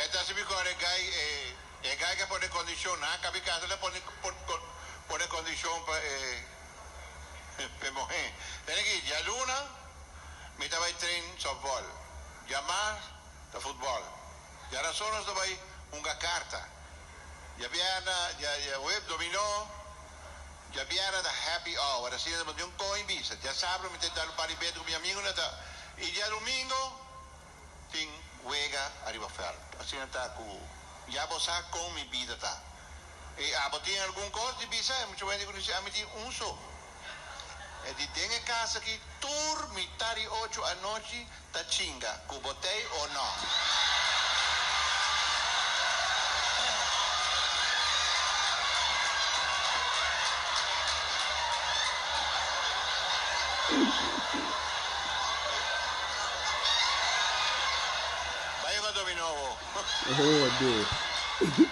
Esei ta hasi mi kòrda e gai, e gai ku a pone kondishon, nan a kabi kasa el a pone pone kondishon pa e pa e muhé. Tene aki, djaluna mi ta bai train sòftbòl, djamars ta futbòl, djarason nos ta bai hunga karta, djabièrnè, djahuebs dominó, djabièrnè ta happy hour, asina ta un koi bisa, djasabra mi ta dal un par di beta ku mi amigunan ta i djadumingo. Tin wega ariba veld. Asina ta cu ya bo sa con mi bida ta. E abo tin algun cos di bisa? E mucha wende cu dici, Ami tin un so. E di den e cas aki tur mitad di ocho anochi ta chinga cu bo tey o no. Bai pa dominó bo. Oh, Dios.